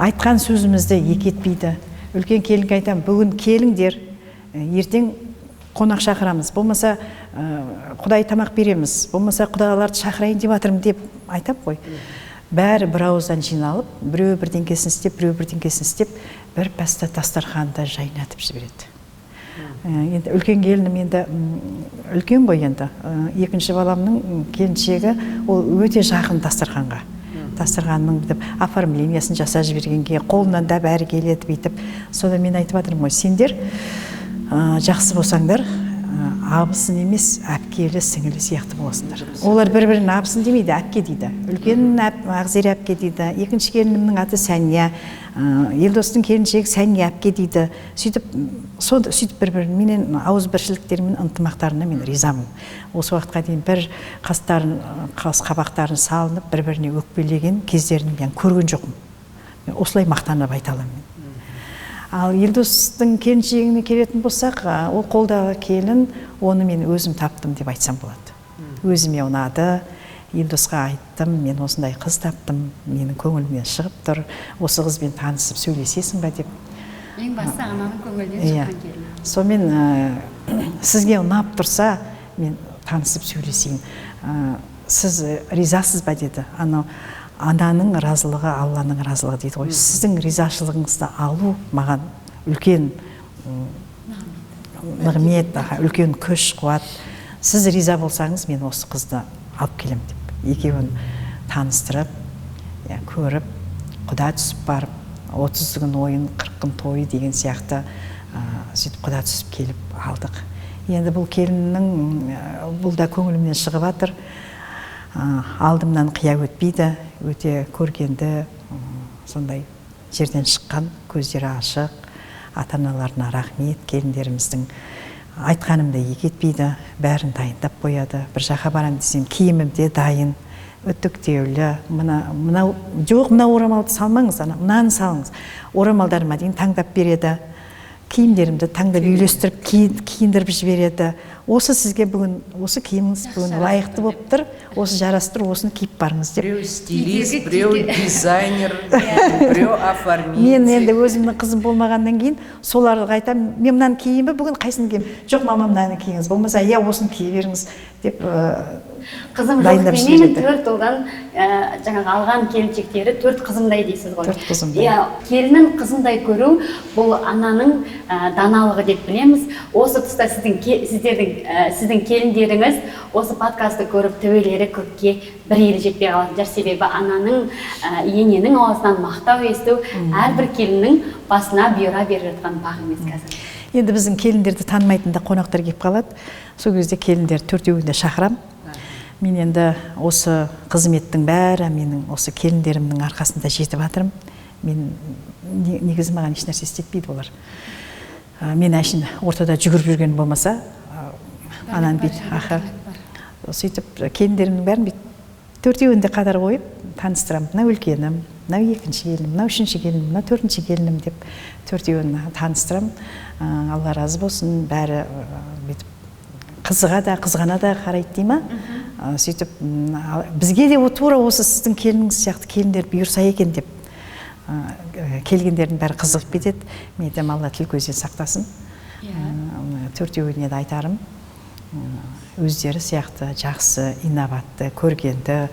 Айтқан сөзімізді екі етпейді. Үлкен келінге айтамын, бүгін келіңдер, ертең қонақ шақырамыз, болмаса құдай тамақ береміз, болмаса құдаларды шақырайын деп жатырмын деп айтап қой. Бәрі бір ауыздан жиналып, біреу бірдеңкесін істеп, біреу бірдеңкесін істеп, бір пәсті дастарханды жайнатып жібереді. Енді үлкен келінім енді үлкен ғой енді. Екінші баламның келіншегі, ол өте жақын дастарханға. Дастарханның бүйтіп оформлениясын жасап жібергенге, қолынан да бәрі келеді бүйтіп. Сода мен айтып жатырмын ғой, сендер жақсы болсаңдар, абысын емес, әпкелі, сіңілі сияқты боласыңдар. Олар бір-бірін абысын демейді, әпке дейді. Үлкенін Ақзере әпке дейді, екінші келінімнің аты Сәния, Елдостың келіншегі Сәния әпке дейді. Сөйтіп, сөйтіп бір-біріменен ауызбіршіліктерімен, ынтымақтарына мен ризамын. Осы уақытқа дейін бір қас қабақтарын салынып, бір-біріне өкпелеген кездерін мен көрген жоқпын. Мен осылай мақтанып айта аламын мен. Ал Елдостың келіншегіне келетін болсақ, ол қолдағы келін, оны мен өзім таптым деп айтсам болады. Өзіме ұнады, Елдосқа айттым, мен осындай қыз таптым, менің көңілімнен шығып тұр, осы қызбен танысып сөйлесесің ба деп. Ең бастысы ананың көңілінен шыққан келін. Сонымен, сізге ұнап тұрса, мен танысып сөйлесейін. Сіз ризасыз ба деді. Анау ананың разылығы Алланың разылығы дейді ғой. Сіздің ризашылығыңызды алу маған үлкен нығмет, үлкен күш, қуат. Сіз риза болсаңыз, мен осы қызды алып келемін деп. Екеуін таныстырып, көріп, құда түсіп барып, 30 күн ойын, 40 күн тойы деген сияқты, сөйтіп құда түсіп келіп алдық. Енді бұл келіннің, бұл да көңілімнен шығып жатыр. Алдымнан қия өтпейді, өте көргенді, сондай жерден шыққан, көздері ашық, ата-аналарына рахмет, келіндеріміздің айтқанымды екі етпейді, бәрін дайындап қояды. Бір жаққа барамын десем, киімім де дайын, үтіктеулі, мынау, жоқ, мына орамалды салмаңыз, ана, мынаны салыңыз. Орамалдарыма дейін таңдап береді, киімдерімді таңдап үйлестіріп, киіндіріп жібереді. Осы сізге бүгін, осы киіміңіз бүгін лайықты болып тұр, осы жарасып тұр, осыны киіп барыңыз деп. Біреу стилист, біреу дизайнер, біреу оформитель. Мен енді өзімнің қызым болмағаннан кейін соларға айтамын, мен мынаны киейін бе бүгін, қайсыны киемін? Жоқ, мама, мынаны киіңіз, болмаса, иә, осыны кие беріңіз деп, Қызым жоқ дайындап демеймін, жібереді. 4 ұлдан, жаңағы алған келіншектері 4 қызымдай дейсіз ғой. 4 қызымдай. Иә, келінін қызымдай көру бұл ананың, даналығы деп білеміз. Осы тұста сіздің келіндеріңіз осы подкастты көріп төбелері көкке бір елі жетпей қалатын шығар. Себебі ананың, ененің аузынан мақтау есту әрбір келіннің басына бұйыра беріп жатқан бақ емес қазір. Енді біздің келіндерді танымайтын да қонақтар келіп қалады. Сол кезде келіндерді төртеуін де шақырамын. Мен енді осы қызметтің бәрі менің осы келіндерімнің арқасында жетіп жатырмын. Мен негізі маған ешнәрсе істетпейді олар. Мен әшейін ортада жүгіріп жүрген болмаса, ананы бүйтіп, аха. Сөйтіп келіндерімнің бәрін бүйтіп төртеуін де қатар қойып таныстырамын. Мынау үлкенім, мынау екінші келінім, мынау үшінші келінім, мынау төртінші келінім деп төртеуін таныстырамын. Алла разы болсын, бәрі, бүйтіп қызыға да, қызғана да қарайды дей ма? Сөйтіп, бізге де тура осы сіздің келініңіз сияқты келіндер бұйырса екен деп, келгендердің бәрі қызығып кетеді. Мен айтамын, Алла тіл көзден сақтасын. Төртеуіне де айтарым, өздері сияқты жақсы, инабатты, көргенді,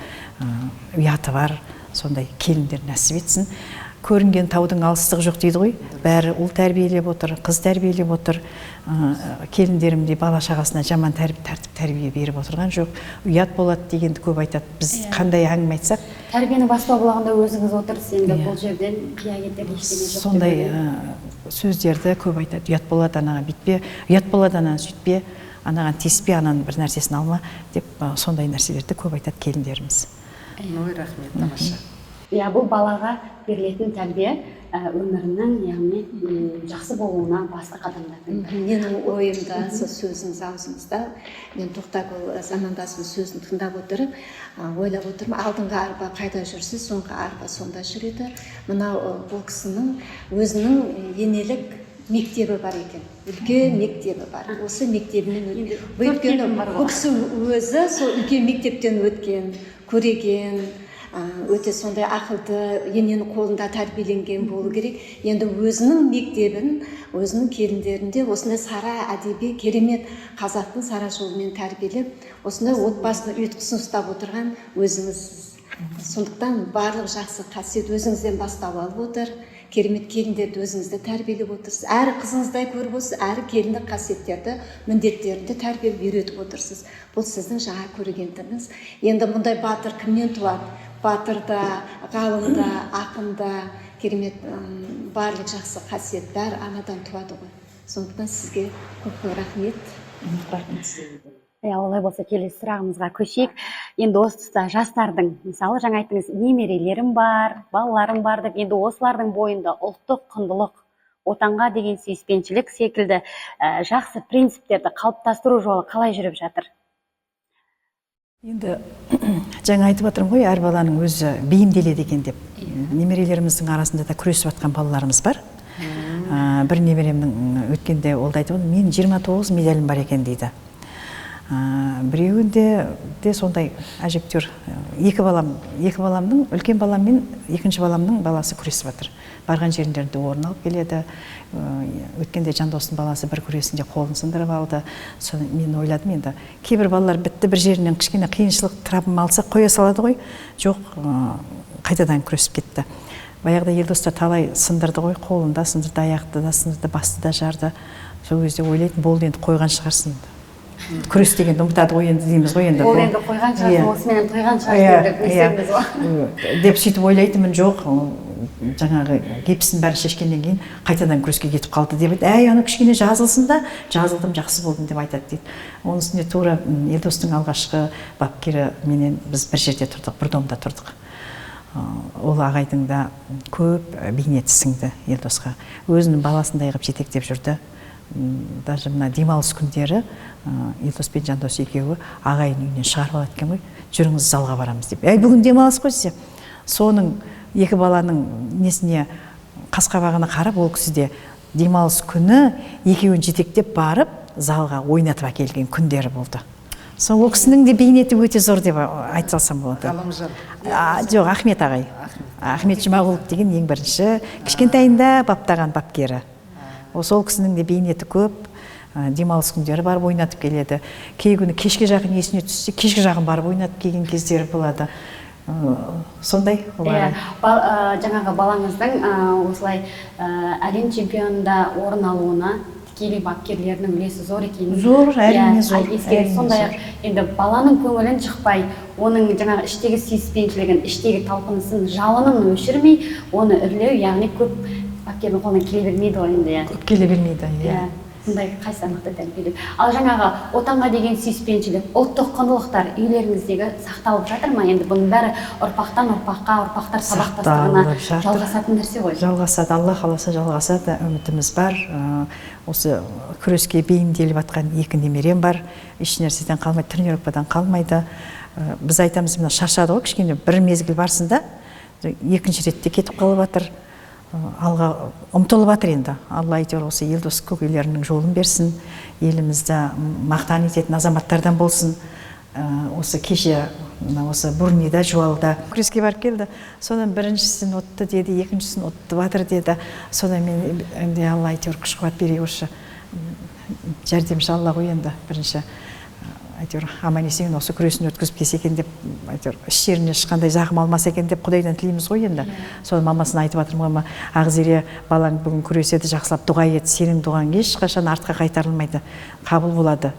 ұяты бар сондай келіндер нәсіп етсін. Көрінген таудың алыстығы жоқ дейді ғой. Бәрі ұл тәрбиелеп отыр, қыз тәрбиелеп отыр. Келіндерім де бала шағасына жаман тәртіп тәрбие беріп отырған жоқ. Ұят болады дегенді көп айтады. Біз қандай әңгіме айтсақ, Тәрбиенің бастау бұлағында өзіңіз отырсыз енді, бұл жерден қия кетер ештеңе жоқ. Сондай сөздерді көп айтады. Ұят болады, анаға бүйтпе, ұят болады, ананы сөйтпе, анаған тиіспе, ананың бір нәрсесін алма деп, сондай нәрселерді көп айтады келіндеріміз. Ой, рахмет, тамаша. Иә, бұл балаға берілетін тәрбие өмірінің, яғни жақсы болуына басты қадамдардың бірі. Менің ойымда, сол сөзіңіз аузыңызда, мен Тоқтагүл замандасының сөзін тыңдап отырып, ойлап отырмын: алдыңғы арба қайда жүрсе, соңғы арба сонда жүреді. Мынау бұл кісінің өзінің енелік мектебі бар екен, үлкен мектебі бар. Осы мектебінен Төрт өйткені мектебі бар ғой. Бұл кісі өзі сол үлкен мектептен өткен, көреген, өте сондай ақылды ененің қолында тәрбиеленген болу керек. Енді өзінің мектебін өзінің келіндерінде осындай сара әдеби, керемет қазақтың сара жолымен тәрбиелеп, осындай отбасының ұйытқысын ұстап отырған өзіңізсіз. Сондықтан барлық жақсы қасиет өзіңізден бастау алып отыр. Керемет келіндерді өзіңізді тәрбиелеп отырсыз, әрі қызыңыздай көріп отырсыз, әрі келіндік қасиеттерді, міндеттерді тәрбиелеп үйретіп отырсыз. Бұл сіздің жаңа көрегендігіңіз. Енді мұндай батыр кімнен туады? Батыр да, ғалым да, ақын да, керемет, барлық жақсы қасиет бәрі анадан туады ғой. Сондықтан сізге көп көп рахмет. Рахмет сізге. Иә, олай болса, келесі сұрағымызға көшейік. Енді осы тұста жастардың, мысалы, жаңа айттыңыз, немерелерім бар, балаларым бар деп, енді осылардың бойында ұлттық құндылық, отанға деген сүйіспеншілік секілді жақсы принциптерді қалыптастыру жолы қалай жүріп жатыр? Енді жаңа айтып жатырмын ғой, әр баланың өзі бейімделеді екен деп. Немерелеріміздің арасында да күресіп жатқан балаларымыз бар. Бір немеремнің өткенде ол да айтып отыр, мен 29 медалім бар екен дейді. Біреуінде де сондай әжептәуір екі балам, екі баламның, үлкен балам мен екінші баламның баласы күресіп жатыр. Барған жерінде орын алып келеді. Өткенде Жандостың баласы бір күресінде қолын сындырып алды. Соны мен ойладым, енді кейбір балалар бітті, бір жерінен кішкене қиыншылық, травма алса, қоя салады ғой. Жоқ, қайтадан күресіп кетті. Баяғыда Елдоста талай сындырды ғой, қолын да сындырды, аяқты да сындырды, басты да жарды. Сол кезде ойлайтын, болды енді, қойған шығарсың, күрес дегенді ұмытады ғой енді дейміз ғой енді. Ол енді қойған шығарсың, осыменен тойған шығарсың деп не істедіңіз ғой. Деп сөйтіп ойлайтынмын. Жоқ, жаңағы гипсін бәрін шешкеннен кейін қайтадан күреске кетіп қалды деп айтады. Әй, ана кішкене жазылсын да, жазылдым, жақсы болдым деп айтады дейді. Оның үстіне тура Елдостың алғашқы бапкері менен біз бір жерде тұрдық, бір домда тұрдық. Ол ағайдың да көп бейнеті сіңді Елдосқа, өзінің баласындай қылып жетектеп жүрді. Даже мына демалыс күндері Елдос пен Жандос екеуі ағайын үйінен шығарып алады екен ғой, жүріңіз, залға барамыз деп. Әй, бүгін демалыс қой десе, соның екі баланың несіне, қас қабағына қарап, ол кісі де демалыс күні екеуін жетектеп барып залға ойнатып әкелген күндері болды. Сол ол кісінің де бейнеті өте зор деп айта салсам болады. Ғалымжан. Жоқ, Ахмет ағай. Ахмет Жұмағұлов деген ең бірінші кішкентайында баптаған бапкері. Сол кісінің де бейнеті көп. Демалыс күндері барып ойнатып келеді. Кей күні кешке жақын есіне түссе, кешке жақын барып ойнатып келген кездері болады. Сондай ол ағай. Жаңағы балаңыздың осылай әлем чемпионында орын алуына тікелей бапкерлерінің үлесі зор екенін Зор, әрине, зор, ескеріп, әрине сондай-ақ зор. Енді баланың көңілін жықпай, оның жаңағы іштегі сүйіспеншілігін, іштегі талпынысын, жалынын өшірмей, оны үрлеу, яғни көп бапкердің қолынан келе бермейді ғой енді, иә. Көп келе бермейді, иә. Иә, сондай қайсарлықты тәрбиелеу. Ал жаңағы отанға деген сүйіспеншілік, ұлттық құндылықтар үйлеріңіздегі сақталып жатыр ма? Енді бұның бәрі ұрпақтан ұрпаққа, ұрпақтар сабақтастығына Сақталып жатыр. жалғасатын нәрсе ғой. Жалғасады, Алла қаласа, жалғасады, үмітіміз бар. Осы күреске бейімделіп жатқан екі немерем бар. Еш нәрседен қалмайды, тренировкадан қалмайды. Біз айтамыз, мына шаршады ғой, кішкене бір мезгіл барсын да, екінші ретте кетіп қалып жатыр. Алға ұмтылып жатыр енді. Алла әйтеуір осы Елдос көкелерінің жолын берсін, елімізді мақтан ететін азаматтардан болсын. Осы кеше мына осы Бурнида, Жуалда күреске барып келді. Содан біріншісін ұтты деді, екіншісін ұтты жатыр деді. Содан мен енді Алла әйтеуір күш қуат бере көрші. Жәрдемші Алла ғой енді бірінші. Әйтеуір аман есен осы күресін өткізіп келсе екен деп, әйтеуір іш жеріне ешқандай зақым алмаса екен деп Құдайдан тілейміз ғой енді. Соны мамасына айтып жатырмын ғой: «Ақзере, балаң бүгін күреседі, жақсылап дұға ет, сенің дұғаң ешқашан артқа қайтарылмайды, қабыл болады.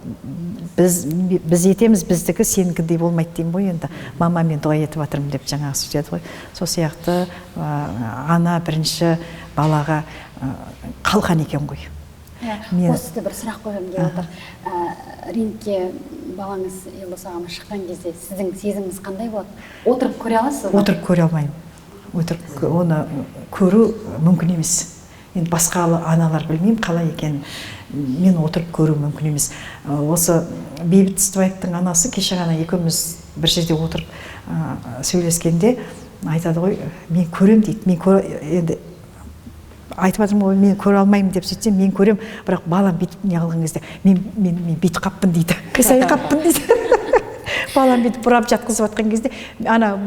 Біз етеміз, біздікі сенікіндей болмайды», — деймін ғой енді. «Мама, мен дұға етіп жатырмын», — деп жаңағы сөйтеді ғой. Сол сияқты ана бірінші балаға қалқан екен ғой. Мен осы бір сұрақ қойғым келіп отыр. Рингке балаңыз Елдос ағамыз шыққан кезде сіздің сезіміңіз қандай болады? Отырып көре аласыз ба? Отырып көре алмаймын. Отырып оны көру мүмкін емес. Енді басқа аналар білмеймін қалай екенін, мен отырып көру мүмкін емес. Осы Бейбіт Ыстыбаевтың анасы кеше ғана екеуміз бір жерде отырып сөйлескенде айтады ғой: «Мен көрем», — дейді. Мен енді айтып жатырмын ғой, мен көре алмаймын деп. Сөйтсем, «Мен көрем, бірақ балам бүйтіп не қылған кезде мен бүйтіп қаппын», — дейді, «қисайып қаппын», — дейді. «Балам бүйтіп бұрап жатқызып жатқан кезде, ана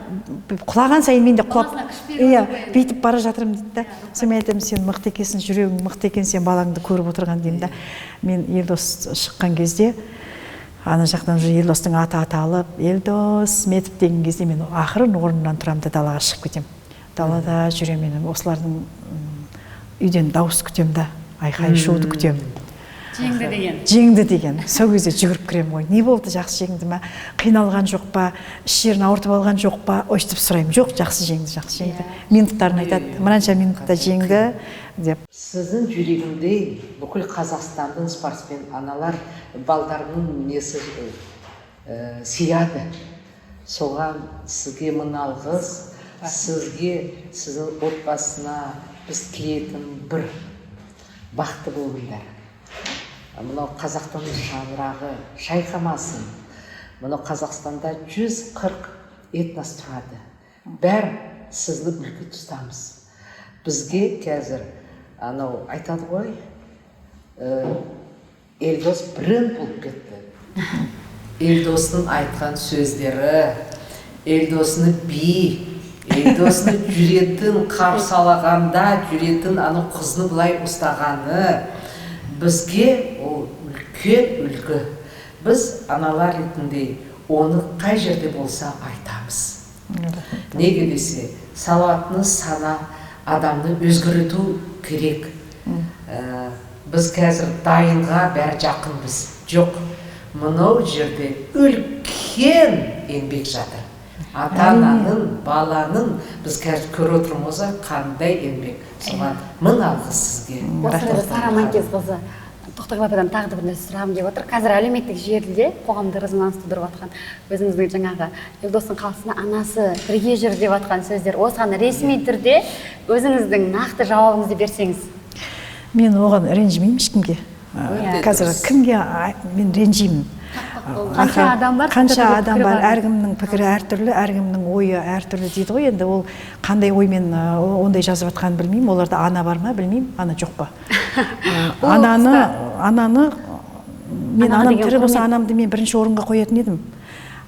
құлаған сайын мен де құлап, иә, бүйтіп бара жатырмын», — дейді да. Сонымен айтамын: «Сен мықты екенсің, жүрегің мықты екен, сен балаңды көріп отырған», — деймін да. Мен Елдос шыққан кезде, ана жақтан уже Елдостың аты аталып, «Елдос Сметов» деген кезде, мен ақырын орнымнан тұрамын да, далаға шығып кетемін. Далада жүремін мен, осылардың үйден дауыс күтемін да, айқай шуды күтемін. Жеңді деген. Жеңді деген. Сол кезде жүгіріп кіремін ғой: «Не болды, жақсы жеңді ма, қиналған жоқ па, іш жерін ауыртып алған жоқ па?» Өйстіп сұраймын. «Жоқ, жақсы жеңді, жақсы жеңді». Минуттарын айтады, мынанша минутта жеңді деп. Сіздің жүрегінде бүкіл Қазақстандың спортсмен аналар балдарының несі сияды. Соған сізге мың алғыс, сізге, сіздің отбасына біз тілейтін бір: бақытты болыңдар. Мынау қазақтың шаңырағы шайқамасын. Мынау Қазақстанда 140 этнос тұрады, бәрі сізді үлгі тұтамыз. Бізге қазір анау айтады ғой, Елдос бренд болып кетті. Елдостың айтқан сөздері, Елдосны би, Елдосны жүретін, қарсалағанда жүретін, анау қызны былай ұстағаны бізге ол үлкен үлгі. Біз аналар ретінде оны қай жерде болса айтамыз. Неге десе, сауатты сана адамды өзгерту керек. Біз қазір дайынға бәрі жақынбыз. Жоқ, мынау жерде үлкен еңбек жатыр, ата ананың, баланың. Біз қазір көріп отырмыз ғой, қандай еңбек. Соған мың алғыс сізге. Осы орайда, Сара Манкезқызы, Тоқтағұл ападан тағы да бір нәрсе сұрағым келіп отыр. Қазір әлеуметтік желіде қоғамда резонанс тудырып жатқан өзіңіздің жаңағы Елдостың қасына анасы бірге жүр деп жатқан сөздер, осыған ресми түрде өзіңіздің нақты жауабыңызды берсеңіз. Мен оған ренжімеймін ешкімге. Өте Қазір дұрыс. кімге мен ренжимін? Қанша адам бар, қанша түрлі адам пікірі бар, бар. Әркімнің пікірі әртүрлі, әркімнің ойы әртүрлі дейді ғой енді. Ол қандай оймен ондай жазып жатқанын білмеймін. Оларда ана бар ма, білмеймін, ана жоқ па? Ол Ананы мен Анаға анам деген тірі болса, құрмет. анамды мен бірінші орынға қоятын едім.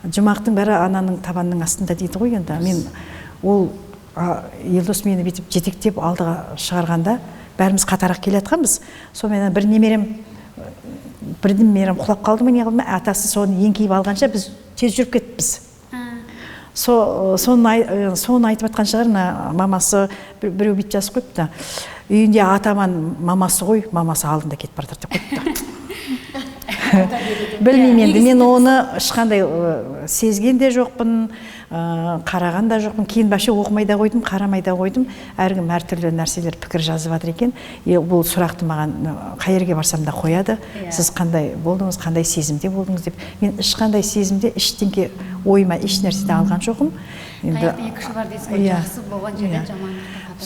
Жұмақтың бәрі ананың табанының астында дейді ғой енді. Мен ол Елдос мені бүйтіп жетектеп алдыға шығарғанда, бәріміз қатарақ келе жатқанбыз. Сонымен бір немерем құлап қалды ма, не қылды ма, атасы соны еңкейіп алғанша, біз тез жүріп кетіппіз. Соны айтып жатқан шығар мына мамасы. Біреу бүйтіп жазып қойыпты: «Үйінде атаман мамасы ғой, мамасы алдында кетіп бара жатыр», — деп қойыпты. Білмеймін енді, мен оны ешқандай сезген де жоқпын, қараған да жоқпын. Кейін вообще оқымай да қойдым, қарамай да қойдым. Әркім әртүрлі нәрселер, пікір жазып жатыр екен. И бұл сұрақты маған қай жерге барсам да қояды: «Сіз қандай болдыңыз, қандай сезімде болдыңыз?» — деп. Мен ешқандай сезімде, ештеңке ойыма еш нәрсе де алған жоқпын енді. Таяқтың екі ұшы бар дейсіз ғой. Иә. Жақсы болған жерден Иә. жамандық та қатар.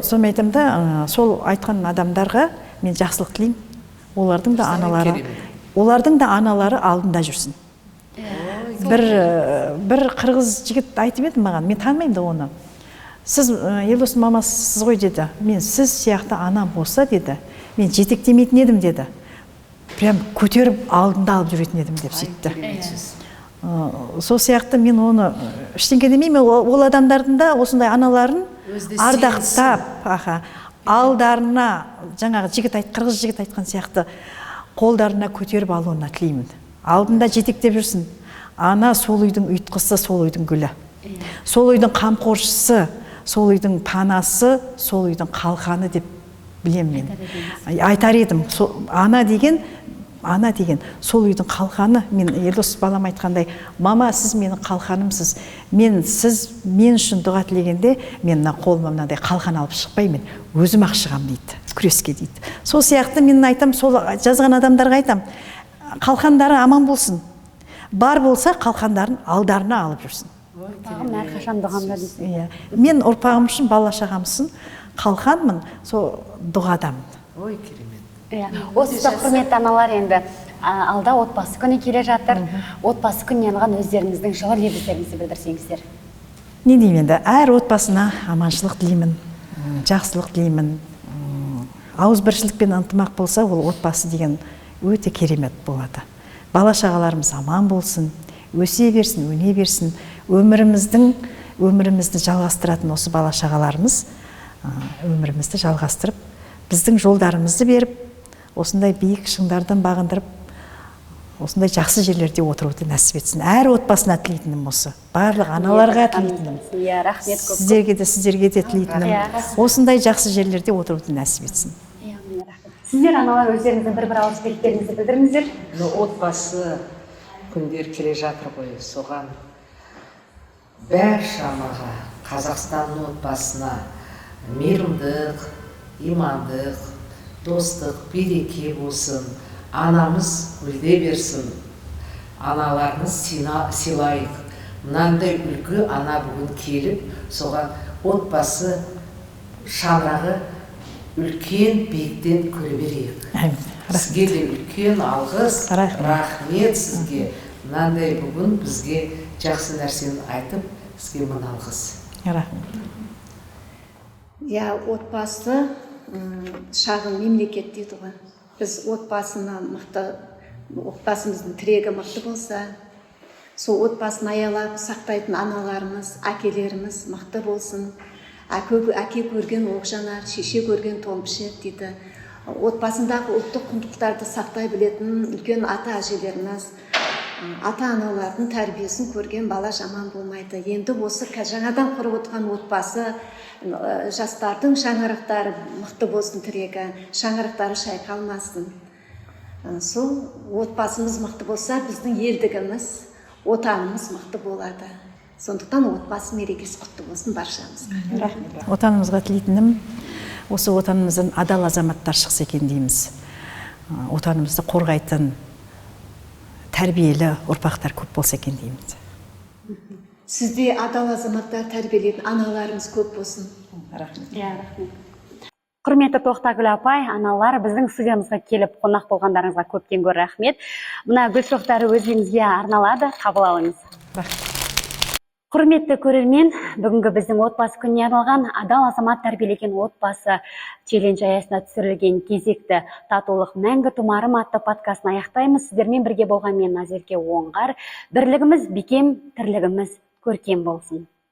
Сонымен айтамын да, сол айтқан адамдарға мен жақсылық тілеймін. Олардың да аналары, Керемет. олардың да аналары алдында жүрсін. Бір қырғыз жігіт айтып еді маған, мен танымаймын да оны: «Сіз Елдостың мамасысыз ғой», — деді. «Мен сіз сияқты анам болса, — деді, — мен жетектемейтін едім, — деді, — прям көтеріп алдында алып жүретін едім», — деп сөйтті. Керемет сөз. Сол сияқты мен оны ештеңке демеймін. Ол адамдардың да осындай аналарын Өзі де ардақтап, аха, алдарына жаңағы жігіт айт, қырғыз жігіт айтқан сияқты қолдарына көтеріп алуына тілеймін. Алдында жетектеп жүрсін. Ана сол үйдің ұйытқысы, сол үйдің гүлі. Сол үйдің қамқоршысы, сол үйдің панасы, сол үйдің қалқаны деп білемін мен. Айтар едім. Ана деген, ана деген сол үйдің қалқаны. Мен Елдос балам айтқандай, мама, сіз менің қалқанымсыз. Мен сіз мен үшін дұға тілегенде мен мына қолыма мынандай қалқан алып шықпаймын, өзім ақ шығамын дейді, күреске дейді. Сол сияқты мен айтам, сол жазған адамдарға айтам, қалқандары аман болсын. Бар болса қалқандарын алдарына алып жүрсін. Ұрпағым әрқашан дұғамда дейсіз. Иә. Мен ұрпағым үшін, бала шағам үшін қалқанмын, сол дұғадамын. Ой, керемет. Иә. Осы тұста, құрметті аналар, енді алда отбасы күні келе жатыр. Отбасы күніне арналған өздеріңіздің жылы лебіздеріңізді білдірсеңіздер. Не деймін енді, әр отбасына аманшылық тілеймін, жақсылық тілеймін. Ауызбіршілік пен ынтымақ болса, ол отбасы деген өте керемет болады. Бала шағаларымыз аман болсын, өсе берсін, өне берсін. Өмірімізді жалғастыратын осы бала шағаларымыз, өмірімізді жалғастырып, біздің жолдарымызды беріп, осындай биік шыңдардан бағындырып, осындай жақсы жерлерде отыруды нәсіп етсін. Әр отбасына тілейтінім осы. Барлық аналарға тілейтінім. Иә, рахмет көп. Сіздерге де тілейтінім. Осындай жақсы жерлерде отыруды нәсіп етсін. Иә, міне, рахмет. Сіздер, аналар, өздеріңіздің бір-бір ауыз тілектеріңізді білдіріңіздер. Но отбасы күндер келе жатыр ғой, соған бәрші анаға, Қазақстанның отбасына мейірімдік, имандық, достық, береке болсын. Анамыз гүлдей берсін, аналарымыз сыйлайық. Мынандай үлгі ана бүгін келіп, соған отбасы шаңырағы үлкен биіктен көре берейік. Әмин. Сізге де үлкен алғыс, Рахмет. рахмет сізге. Мынандай бүгін бізге жақсы нәрсені айтып, сізге мың алғыс. Рахмет. Иә, отбасы шағын мемлекет дейді ғой. Біз отбасыны мықты, отбасымыздың тірегі мықты болса, сол отбасын аялап сақтайтын аналарымыз, әкелеріміз мықты болсын. Әке көрген оқ жанар, шеше көрген тон пішеді дейді. Отбасындағы ұлттық құндылықтарды сақтай білетін үлкен ата әжелеріміз, ата аналардың тәрбиесін көрген бала жаман болмайды. Енді осы жаңадан құрып отырған отбасы, жастардың шаңырақтары мықты болсын, тірегі, шаңырақтары шайқалмасын. Сол отбасымыз мықты болса, біздің елдігіміз, отанымыз мықты болады. Сондықтан отбасы мерекесі құтты болсын баршамызға. Рахмет. Отанымызға тілейтінім, осы отанымыздан адал азаматтар шықса екен дейміз. Отанымызды қорғайтын тәрбиелі ұрпақтар көп болса екен дейміз. Сізде адал азаматтар тәрбиелейтін аналарымыз көп болсын. Рахмет. Иә, рахмет. Құрметті Тоқтагүл апай, аналар, біздің студиямызға келіп қонақ болғандарыңызға көптен көп рахмет. Мына гүл шоқтары өзіңізге арналады, қабыл алыңыз. Рахмет. Құрметті көрермен, бүгінгі біздің отбасы күніне арналған адал азамат тәрбиелеген отбасы челлендж аясында түсірілген кезекті татулық мәңгі тұмарым атты подкастын аяқтаймыз. Сіздермен бірге болған мен, Назерке Оңғар. Бірлігіміз бекем, тірлігіміз көркем болсын.